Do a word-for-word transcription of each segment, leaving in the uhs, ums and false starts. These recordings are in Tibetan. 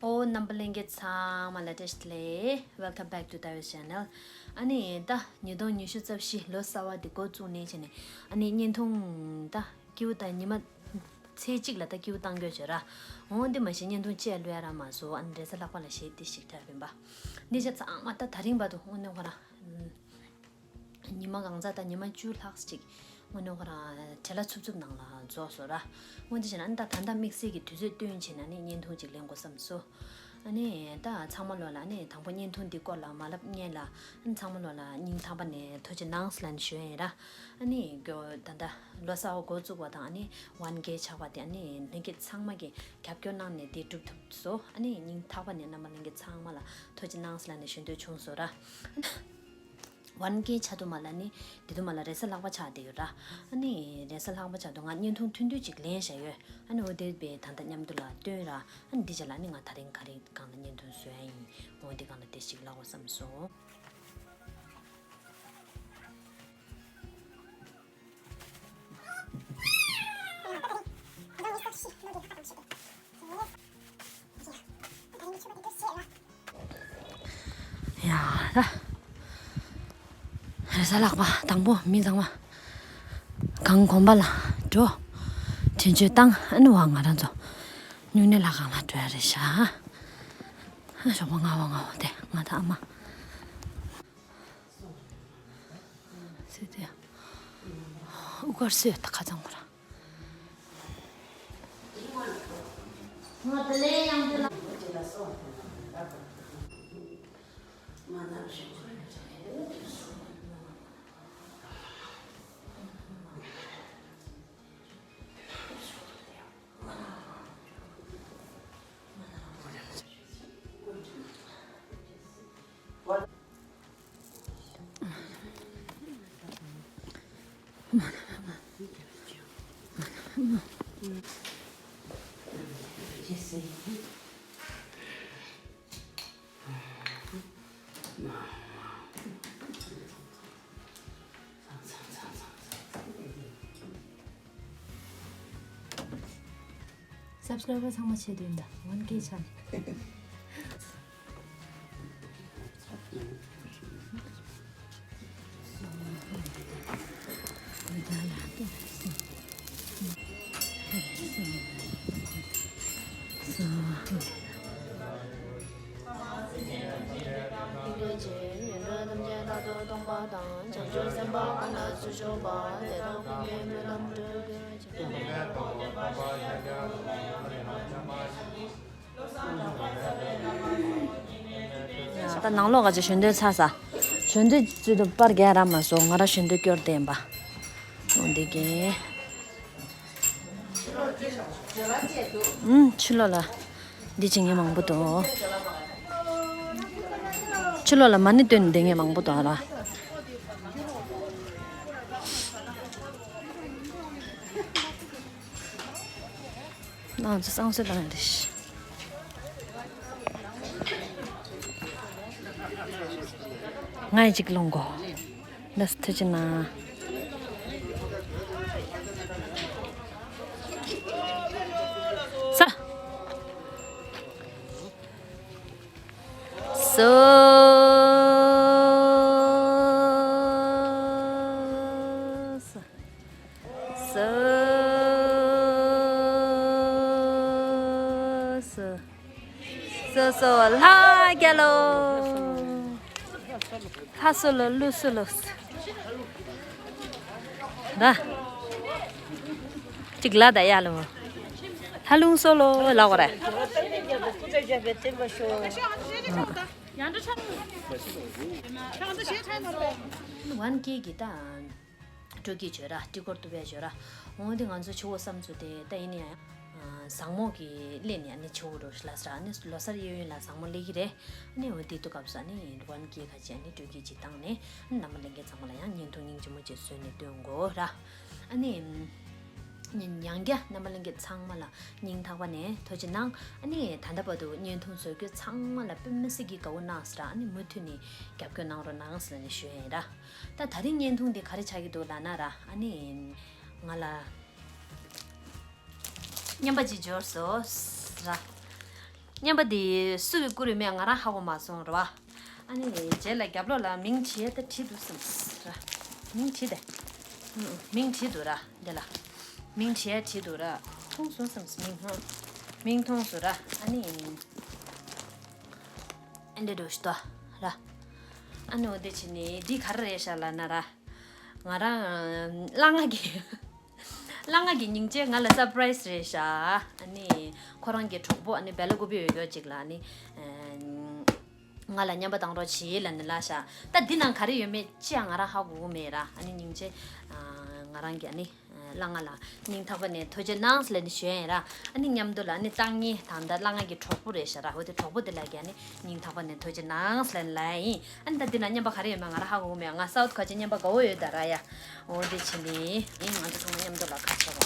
ཨོ། རྣམ་པ་ལྷན་རྒྱས་ཚང་མ་ལ་བཀྲ་ཤིས་བདེ་ལེགས། Welcome back to Tavis Channel། ཨ་ནི་ད་ཉིས་སྟོང་ཉི་ཤུ་རྩ་བཞི་ལོ་གསར་པ་འདི་འགོ་བཙུགས་ནས་བྱས་ནས་ཨ་ནི་བརྙན་ཐུང་ད་སྐྱིད་པོ་ད་ཉི་མ་ཚེས་གཅིག་ལ་ད་སྐྱིད་པོ་བཏང་དགོས་བྱས་ར། འོ་འདི་མ་གཞི་བརྙན་ཐུང་བཅས་ལོས་ར་མ་བཟོ། ཨ་ནི་རེས་གཟའ་ལྷག་པ་ལ་ཞེས་འདི་ཞིག་འཁྲབ་ཡིན་པ། འདི་བྱས་ཚང་མ་ད་ད་རིང་བར་དུ་དངོས་གནས་ཁོ་རང་ཉི་མ་གང་ཚ་ད་ཉི་མ་བཅུ་ལྷག་ཅིག་དངོས་གནས་ཁོ་རང་བྲེལ་བ་འཚུབ་འཚུབ་ནང་ལ་རྫོགས་སོང་ར། འོ་འདི་བྱས་ན་ཨ་ནི་ད་ད་ལྟ་དམིགས་བསལ་གྱི་དུས་ཚོད་བཏོན་བྱས་ན་ནི་བརྙན་ཐུང་ཅིག་ལེན་དགོས་བསམ་སོང་། ཨ་ནི་ད་ཚང་མ་ལོ་ལ་ཨ་ནི་དང་པོ་བརྙན་ཐུང་འདི་སྐོར་ལ་མ་ལབ་སྔོན་ལ་ཨ་ནི་ཚང་མ་ལོ་ལ་སྙིང་ཐག་པ་ནས་ཐུགས་རྗེ་གནང་ཟེར་ལབ་ནས་ཞུ་ཡ་ཡིན་ར། ཨ་ནི་ད་ལྟ་ལོ་གསར་པ་འགོ་བཙུགས་པ་དང་ཨ་ནི་ཝན་ཀེ་ཆགས་པ་དེ་ཨ་ནི་ལྷན་རྒྱས་ཚང་མ་གིས་རྒྱབ་སྐྱོར་གནང་ནས་དེ་འགྲུབ་ཐུབ་སོང་། ཨ་ནི་སྙིང་ཐག་པ་ནས་རྣམ་པ་ལྷན་རྒྱས་ཚང་མ་ལ་ཐུགས་རྗེ་གནང་ཟེར་ལབ་ནས་ཞུ་འདོད་བྱུང་སོང་ར། ཝན་ཀེ་ཆགས་དུས་མ་ལ་ནི་དེ་དུས་མ་ལ་རེས་གཟའ་ལྷག་པ་ཆགས་བསྡད་ཡོད་ར། ཨ་ནི་རེས་གཟའ་ལྷག་པ་ཆགས་དུས་ང་བརྙན་ཐུང་ཐུང་ཐུང་ཅིག་ལེན་བཞག་ཡོད། ཨ་ནི་འོ་དེ་བས་ད་ལྟ་མཉམ་དུ་ལ་སྟོན་ར། ཨ་ནི་འདི་བྱས་ལ་ནི་ང་ད་རིང་ག་རེ་སྒང་ལ་བརྙན་ཐུང་བཟོ་ཡ་ཡིན། འོ་འདི་སྒང་ལ་དེ་ཞིག་ལབ་དགོས་བསམ་སོང་། ཡ་ད། རེས་གཟའ་ལྷག་པ་དང་པོ་མི་ཚང་མ་གང་དགོན་པ་ལ་འགྲོ། དྲིན་གཅོད་བཏང་། ཨ་ནི་བ་ང་རང་ཚོ་སྨྱུང་གནས་ལྷ་ཁང་ལ་འགྲོ་ཡ་རེད་ཤག། ཨ་ཞོགས་པ་ང་བ་ང་བ་དེ་ང་ད་ཨ་མ། སེ་དེ། དབུ་དཀར་སེ་ད་ཁ་ཚང་གོ་ར། སབ་སི་ཀ་རའི་བར་ཚང་མ་བྱེད་དུས་ད་ཝན་ཀེ་ཆགས། ད་ནང་ལོགས་ག་ཅིག་ཞལ་འདོན་ཚར་ས། ཞལ་འདོན་བརྩིས་དུས་པར་རྒྱག་རག་མ་སོང་། ང་རང་ཞལ་འདོན་སྐྱོར་བསྡད་ཡིན་པ། འོ་འདི་གས། ཨུམ། ཕྱི་ལོགས་ལ་འདི་བྱེད་མཁན་མང་པོ་འདུག། ཕྱི་ལོགས་ལ་མ་ཎི་བཏོན་ནས་བསྡད་མཁན་མང་པོ་འདུག་ཨ་ལ། ང་ཚོ་བསང་གསོལ་བཏང་ཡ་རེད། ང་ཡི་གཅིག་ལོངས་གོ། ལགས་སོ་ཐུགས་རྗེ་གནང་། ས། སོ། སོ། སོ། སོ། སོ་སོ་ལྷ་རྒྱལ་ལོ། ལྷ་སོ་ལོ་ཀླུ་སོ་ལོ། ད། གཅིག་ལ་ད་ཡ་ལོ། ལྷ་ལུང་སོ་ལོ་ལ་གོ་རེ། ཝན་ཀེ་གི་ད། སྤྲོ་སྐྱིད་བྱོས་ར། སྤྲི་གོར་གཏུབ་ཡ་བྱོས་ར། འོ་འདི་ང་ཚོ་ཆུ་བོ་བསམ་ཚུལ་དེ་ད་ཡིན་ནའི་ཡང་། བཟང་མོ་གི་སླེབས་ནས་ཨ་ནི་ཆུ་བོ་རུ་ལ་སྲ་ཨ་ནི་ལོ་སར་གཡས་གཡོན་ལ་བཟང་མོ་སླེབས་ཀྱི་རེད། ཨ་ནི་འོ་དེ་དུས་སྐབས་སུ་ཨ་ནི་ཝན་ཀེ་ཁ་ཅིག་ཨ་ནི་སྤྲོ་སྐྱིད་ཅིག་བཏང་ནས་ཨ་ནི་རྣམ་པ་ལྷན་རྒྱས་ཚང་མ་ལ་ཡང་བརྙན་ཐུང་སྙིང་རྗེ་མོ་ཅིག་བཟོས་ནས་སྟོན་དགོས་ར། ཨ་ནི། ཡང་བསྐྱར་རྣམ་པ་ལྷན་རྒྱས་ཚང་མ་ལ་སྙིང་ཐག་པ་ནས་ཐུགས་རྗེ་གནང་། ཨ་ནི་ད་ལྟ་བར་དུ་བརྙན་ཐུང་བཟོ་རྒྱུ་ཚང་མ་ལ་དཔེ་མི་སྲིད་ཀྱི་དགའ་བོ་གནང་ཟེར་ཨ་ནི་མུ་མཐུད་ནས་རྒྱབ་སྐྱོར་གནང་རོགས་གནང་ཟེར་ནས་ཞུ་ཡ་ཡིན་ར། ད་ད་རིང་བརྙན་ཐུང་འདི་ག་རེ་ཆགས་ཀྱི་འདུག་ལབ་ན་ར་ཨ་ནི། ང་ལ་རྔན་པ་ཅིག་འབྱོར་སོང་ཟེར་ར། རྔན་པ་འདི་སུ་གིས་བསྐུར་ཡོད་མེད་ང་རང་ཧ་གོ་མ་སོང་ར་བ། ཨ་ནི་རྗེས་ལ་རྒྱབ་ལོགས་ལ་མིང་བྲིས་ད་བྲིས་འདུག་བསམས་ར། མིང་བྲིས་ཏེ། མིང་བྲིས་འདུག་ར་འདི་ལ། མིང་བྲིས་བྲིས་འདུག་ར། མཐོང་སོང་བསམས་མིང་ཧ། མིང་མཐོང་སོང་ར། ཨ་ནི། ཨ་འདྲ་འགྲོ་ཤི་ཏོ་ར། ཨ་ནི་འོ་དེ་བྱས་ནི་འདི་ག་རེ་རེད་ཤག་ལབ་ན་ར། ང་རང་ལ་ང་གི་ལ་ང་གི་སྙིང་རྗེ་ང་ལ་སར་པ་རའི་སི་རེད་ཤག་ཨ་ནི་ཁོ་རང་གི་གྲོགས་པོ་ཨ་ནི་བེ་ལ་ཀུ་པི་ཡོད་ཡོད་ཅིག་ལ་ཨ་ནི་ང་ལ་རྔན་པ་བཏང་རོགས་བྱེད་ལབ་ནི་ལབ་ཤག་ད་འདི་ནང་ག་རེ་ཡོད་མེད་ཅི་ཡང་ང་རང་ཧ་གོ་གི་མེད་ར། ཨ་ནི་སྙིང་རྗེ་ང་རང་གི་ཨ་ནི་ལ་ང་ལ་སྙིང་ཐག་པ་ནས་ཐུགས་རྗེ་གནང་ལབ་ནི་ཞུ་ཡིན་ར། ཨ་ནི་མཉམ་དུ་ལ་ཨ་ནི་བཏང་ངེས་དང་ད་ལ་ང་གི་གྲོགས་པོ་རེད་ཤག་ར། འོ་དེ་གྲོགས་པོ་དེ་ལ་གི་ཨ་ནི་སྙིང་ཐག་པ་ནས་ཐུགས་རྗེ་གནང་ལབ་ནི་ལབ་ཡིན། ཨ་ནི་ད་འདི་ན་རྔན་པ་ག་རེ་ཡོད་མེད་ང་རང་ཧ་གོ་གི་མེད། ང་སའུ་ཐི་ཁ་ཆེ་རྔན་པ་དགའ་བོ་ཡོད་ད་ར་ཡ། འོ་དེ་བྱས་ནི་ཨིན། ང་ཚོ་ཚང་མ་མཉམ་དུ་ལ་ཁ་ཆེ་བ།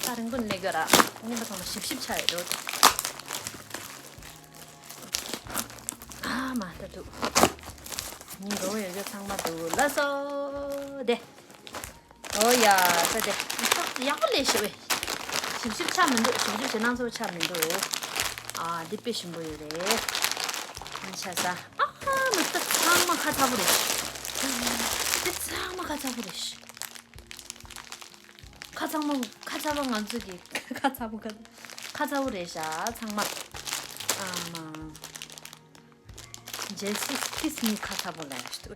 ཨ་རིང་པོ་ནས་གྱོ་ར། རྔན་པ་ཚང་མ་ཞིབ་ཞིབ་ཆགས་ཡོད་འགྲོ། ཨ་མ་ད་འདུག་ཉིན་འགྲོ་ཡོད་རྒྱུ་ཚང་མ་འདུག་ལ་སོ་དེ། ཨོ་ཡ། ད་དེ་ཡག་པོ་ལས་ཞེ་བས། ཞིབ་ཞིབ་ཆགས་མི་འདུག་ཞིབ་ཞིབ་བྱེད་སྣང་ཚོ་ཆགས་མི་འདུག་ཨ་འདི་དཔེ་ཞིམ་པོ་ཡོད་རེད། ཨ་ཆ་ས། ཨ་ཧ་མི་ད་ཚང་མ་ཁ་ཚ་པོ་རེད། འདི་ཚང་མ་ཁ་ཚ་པོ་རེད། ཁ་ཚ་མོ་ཁ་ཚ་པོ་ང་ཚོ་གི་ཁ་ཚ་པོ་ཁ་ཁ་ཚ་པོ་རེད་ཤག་ཚང་མ། ཨ་མ། ཇེ་སི་ཁིས་ནི་ཁ་ཚ་པོ་ལ་ཡ་ཤི་ཏུ།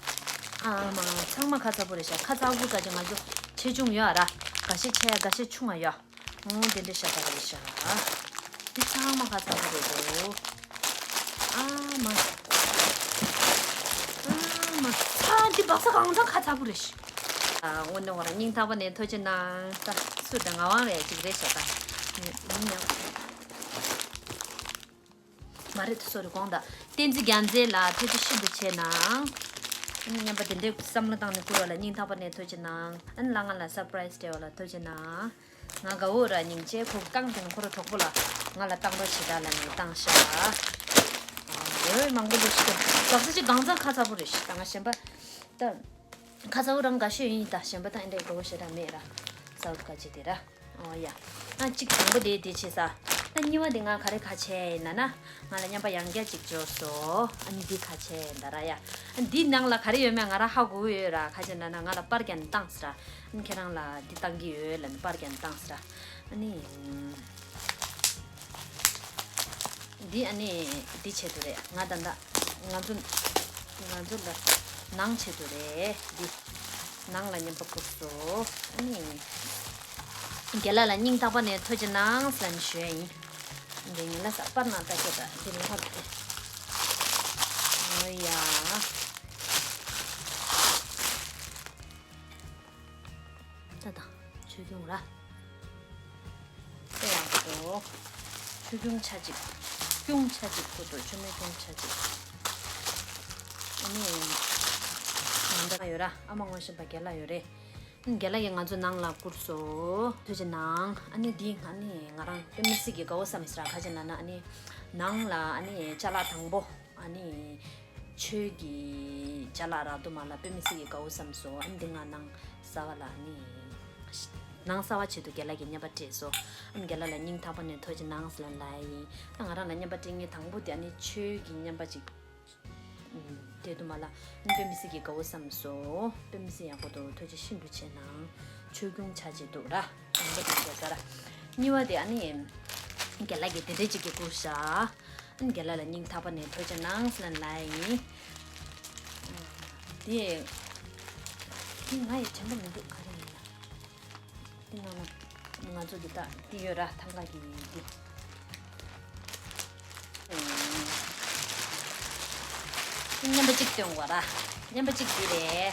ཨ་མ་ཚང་མ་ཁ་ཚ་པོ་རེད་ཤག་ཁ་ཚ་པོ་ག་ཅི་ང་ཚོ་ཆེ་ཆུང་ཡོད་ཨ་ར། འགའ་ཤས་ཆེ་འགའ་ཤས་ཆུང་ང་ཡོད། ཨོ་དེ་འདྲ་ཤ་སྟག་རེད་ཤག་འདི་ཚང་མ་ཁ་ཚ་པོ་རེད་དོ། ཨ་མ། ཨ་མ། ཚ་འདི་སྦག་ས་གང་ཚང་ཁ་ཚ་པོ་རེད་ཤག་ཨ་དངོས་གནས་ཁོ་རང་སྙིང་ཐག་པ་ནས་ཐུགས་རྗེ་གནང་ས་སུ་དང་ངག་དབང་རེད་ཅིག་རེད་ཤག་ད། ཡིན་ཡང་། མ་རེད་དོ་སོ་རི་དགོངས་དག་བསྟན་འཛིན་རྒྱལ་མཚན་ལགས་ཐུགས་རྗེ་ཤིན་ཏུ་ཆེ་གནང་། ཨ་ནི་རྔན་པ་དེ་འདྲའི་བསམ་བློ་བཏང་ནས་བསྐུར་བ་ལ་སྙིང་ཐག་པ་ནས་ཐུགས་རྗེ་གནང་། ཨ་ནི་ལ་ང་ལ་སར་པ་རའི་སི་སྤྲད་པ་ལ་ཐུགས་རྗེ་གནང་། ང་དགའ་བོ་ར་སྙིང་རྗེ་ཁོ་རྐང་དེ་ནི་ཁོ་ར་གྲོགས་པོ་ལ་ང་ལ་བཏང་རོགས་བྱེད་ད་ལ་ནི་བཏང་ཤག་འོ་མང་པོ་ལོ་ཞིག་ག་ས་ཅིག་གང་ཚང་ཁ་ཚ་པོ་རེད་ཤག་ད་ང་གཞན་པ་ད། ཁ་ཚ་བོ་རང་དགའ་ཤོས་ཡིན་ད་གཞན་པ་དང་ཨེ་འདྲ་གོ་བོ་ཞེ་དྲག་མེད་ར། ས་འུ་ཁ་ཅིག་དེ་ར། ཨོ་ཡ། ཨ་གཅིག་དང་པོ་དེ་དེ་བྱས་ས། ཨ་གཉིས་པ་དེ་ང་ག་རེ་ཁ་ཆེ་ཡིན་ན་ན། ང་ལ་རྔན་པ་ཡང་བསྐྱར་ཅིག་འབྱོར་སོ། ཨ་ནི་འདི་ཁ་ཆེ་ཡིན་ད་ར་ཡ། ཨ་འདི་ནང་ལ་ག་རེ་ཡོད་མེད་ང་ར་ཧ་གོ་གི་ཡོད་ར་ཁ་ཆེ་ན་ན་ང་ལ་པར་རྒྱག་ནས་བཏང་ས་ར། ཨ་ཁྱེད་རང་ལ་འདི་བཏང་གི་ཡོད་ལ་ནི་པར་རྒྱག་ནས་བཏང་ས་ར། ཨ་ནི། འདི་ཨ་ནི་འདི་ཆེད་དུ་རེད། ང་ད་ལྟ་ང་ཚོ་ང་ཚོ་ལ་ནང་ཆེད་དུ་རེད། འདི་ནང་ལ་རྔན་པ་བསྐུར་སོ། ཨ་ནི་རྒན་ལགས་ལ་སྙིང་ཐག་པ་ནས་ཐུགས་རྗེ་གནང་ཟེར་ནས་ཞུ་ཡ་ཡིན། འདི་ངན་ལ་ས་པར་ནང་ལྟ་ཁྱེད་ད་འདི་ལ་ཧོར་དེ། ཨོ་ཡ། ད་དང་ཆོས་སྐྱོང་ར། དེ་ཡང་གོ་ཆོས་སྐྱོང་ཆ་གཅིག་སྐྱོང་ཆ་གཅིག་གོ་དོ་ཆོས་མེད་སྐྱོང་ཆ་གཅིག་ཨ་ནི། ང་འདྲ་ཡོད་ར་ཨ་མ་ངོ་ཤེས་པ་རྒན་ལགས་ཡོད་རེད། རྒན་ལགས་ཀྱིས་ང་ཚོ་ནང་ལ་བསྐུར་སོ། ཐུགས་རྗེ་གནང་། ཨ་ནི་འདི་ང་ནི་ང་རང་དཔེ་མི་སྲིད་ཀྱི་དགའ་བོ་བསམ་ཟེར་ག་ཅི་ན་ན་ཨ་ནི། ནང་ལ་ཨ་ནི་ཅ་ལག་དང་པོ། ཨ་ནི། ཆོས་ཀྱི་ཅ་ལག་རག་དུ་མ་ལ་དཔེ་མི་སྲིད་ཀྱི་དགའ་བོ་བསམ་སོང་། ཨ་ནི་འདི་ང་ནང་གསར་བ་ལ་ཨ་ནི། ནང་གསར་བ་ཆེད་དུ་རྒན་ལགས་ཀྱིས་རྔན་པ་སྤྲད་སོང་། ཨ་ནི་རྒན་ལགས་ལ་སྙིང་ཐག་པ་ནས་ཐུགས་རྗེ་གནང་ཟེར་ལབ་ཡིན། ད་ང་རང་ལ་རྔན་པ་སྤྲད་མཁན་དང་པོ་དེ་ཨ་ནི་ཆོས་ཀྱི་རྔན་པ་ཅིག་སྤྲད་དུ་མ་ལ་ཨ་ནི་དཔེ་མི་སྲིད་ཀྱི་དགའ་བོ་བསམ་སོང་། དཔེ་མི་སྲིད་ཡག་པོ་འདུག་ཐུགས་རྗེ་ཤིན་ཏུ་ཆེ་གནང་། ཆོས་སྐྱོང་ཆ་ཅིག་འདུག་ར། དང་པོ་དང་པོ་ཟེར། གཉིས་པ་དེ་ཨ་ནི། རྒན་ལགས་ཀྱིས་དེ་འདྲའི་ཅིག་གི་བསྐུར་ཤག་ཨ་ནི་རྒན་ལགས་ལ་སྙིང་ཐག་པ་ནས་ཐུགས་རྗེ་གནང་ཟེར་ལབ་ཡིན། དེ། དེ་ང་ཡི་དྲན་པ་མི་འདུག་ག་རེ་ཡིན་ན། དེ་ནང་ལ་ང་ཚོ་འདི་དག་དེ་ཡོད་ར་ཐང་ག་གི་འདི། རྔན་པ་གཅིག་སྟོན་དགོས་ར། རྔན་པ་གཅིག་འདི་རེད།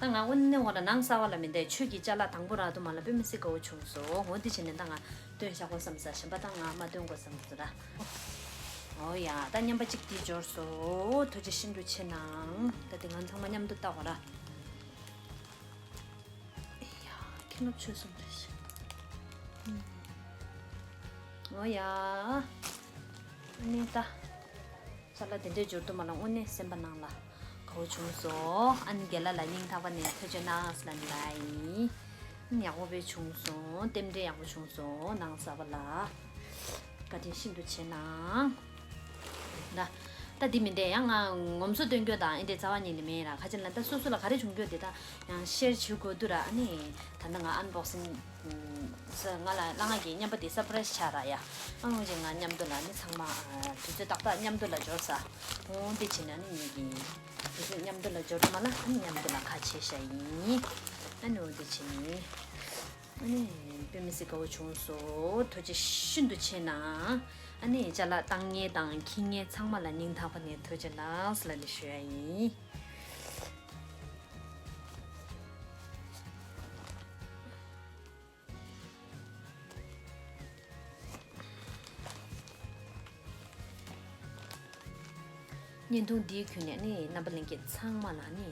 ད་ང་དངོས་གནས་འོ་ན་ནང་གསར་བ་ལ་མི་འདས་ཆོས་ཀྱི་ཅ་ལག་དང་པོ་རག་དུ་མ་ལ་དཔེ་མི་སྲིད་དགའ་བོ་བྱུང་སོང་། འོ་དེ་བྱས་ནས་ད་ང་སྟོན་བཞག་དགོས་བསམ་ས་གཞན་པ་ད་ང་མ་སྟོན་དགོས་བསམ་སོང་ར། འོ་ཡ་ད་རྔན་པ་གཅིག་འདི་འབྱོར་སོང་། ཐུགས་རྗེ་ཤིན་ཏུ་ཆེ་གནང་། ད་དེ་ང་ཚང་མ་མཉམ་དུ་བལྟ་དགོས་ར། ཡ། ཁྱེད་རྣམ་ཆོས་གསུམ་རེད། ཨོ་ཡ། ཨ་ནི་ད། ས་ལ་དེ་འདྲའི་འབྱོར་དུ་མ་ལ་དངོས་གནས་སེམས་པ་ནང་ལ་དགའ་ འོ་བྱུང་སོང་། ཨ་ནི་རྒན་ལགས་ལ་སྙིང་ཐག་པ་ནས་ཐུགས་རྗེ་གནང་ཟེར་ལབ་ནི་ལ་ཡིན། ཡག་པོ་དཔེ་བྱུང་སོང་། རྟེན་འབྲེལ་ཡག་པོ་བྱུང་སོང་། ནང་གསར་པ་ལ་བཀའ་དྲིན་ཤིན་ཏུ་ཆེ་གནང་། ད་ད་འདི་མིན་ཏེ་ཡང་ང་ངོམ་སོ་སྟོན་རྒྱུ་དང་ཨེ་འདྲའི་རྩ་བ་ཉིད་ནས་མེད་ར། ཁ་ཅིག་ལ་ད་སོ་སོ་ལ་ག་རེ་བྱུང་རྒྱུ་དེ་ད་ཡང་ཤེར་བྱེད་དགོས་འདུག་ར། ཨ་ནི་ད་ལྟ་ང་ཨན་བོག་སིང་ས་ང་ལ་ལ་ང་གི་མཉམ་པ་དེ་སར་པ་རའི་སི་ཆགས་ར་ཡ། ཨ་ངོ་ཅིག་ང་མཉམ་དུ་ལ་ནི་ཚང་མ་དུས་ཚོད་ཏག་ཏག་མཉམ་དུ་ལ་འབྱོར་ས། འོ་འདི་བྱས་ན་ནི་ངེད་ཀྱི་དུས་ཚོད་མཉམ་དུ་ལ་འབྱོར་དུ་མ་ལ་ཨ་ནི་མཉམ་དུ་ལ་ཁ་ཕྱེ་ཤ་ཡིན། ཨ་ནི་འོ་འདི་བྱས་ནི་ཨ་ནི་དཔེ་མི་སྲིད་དགའ་བོ་བྱུང་སོང་། ཐུགས་རྗེ་ཤིན་ཏུ་ཆེ་གནང་། ཨ་ནི་ཅ་ལག་བཏང་མཁན་དང་འཁྱེར་མཁན་ཚང་མ་ལ་སྙིང་ཐག་པ་ནས་ཐུགས་རྗེ་གནང་ཟེར་ལབ་ནས་ཞུ་ཡ་ཡིན། བརྙན་ཐུང་འདིའི་བརྒྱུད་ནས་ནི་རྣམ་པ་ལྷན་རྒྱས་ཚང་མ་ལ་ནི་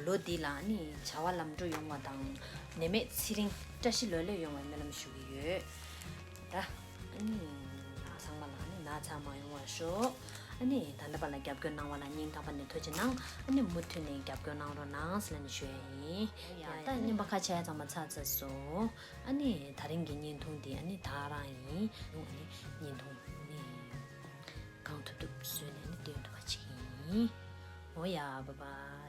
ལོ་འདི་ལ་ནི་བྱ་བ་ལམ་འགྲོ་ཡོང་བ་དང་ནད་མེད་ཚེ་རིང་བཀྲ་ཤིས་ལོ་ལེགས་ཡོང་བའི་སྨོན་ལམ་ཞུ་གི་ཡོད། ད་ཨ་ནི་ཚང་མ་ལ་ནི་ན་ཚ་མ་ཡོང་བར་ཤོག་ཨ་ནི་ད་ལྟ་བར་ལ་རྒྱབ་སྐྱོར་གནང་བ་ལ་སྙིང་ཐག་པ་ནས་ཐུགས་རྗེ་གནང་། ཨ་ནི་མུ་མཐུད་ནས་རྒྱབ་སྐྱོར་གནང་རོགས་གནང་ཟེར་ནས་ཞུ་ཡ་ཡིན། ཡ་ད་རྙིང་པ་ཁ་ཆེ་ཚང་མ་ཚར་ཚར་སོང་། ཨ་ནི་ད་རིང་གི་བརྙན་ཐུང་འདི་ཨ་ནི་ད་རང་ཡིན། ཨ་ནི་བརྙན་ཐུང་ནི་གང་ཐུབ་ཐུབ་བཟོས་ནས་ནི་སྟོན་ཐུབ་པ་ཅིག་ཡིན། འོ་ཡ་བ་བ།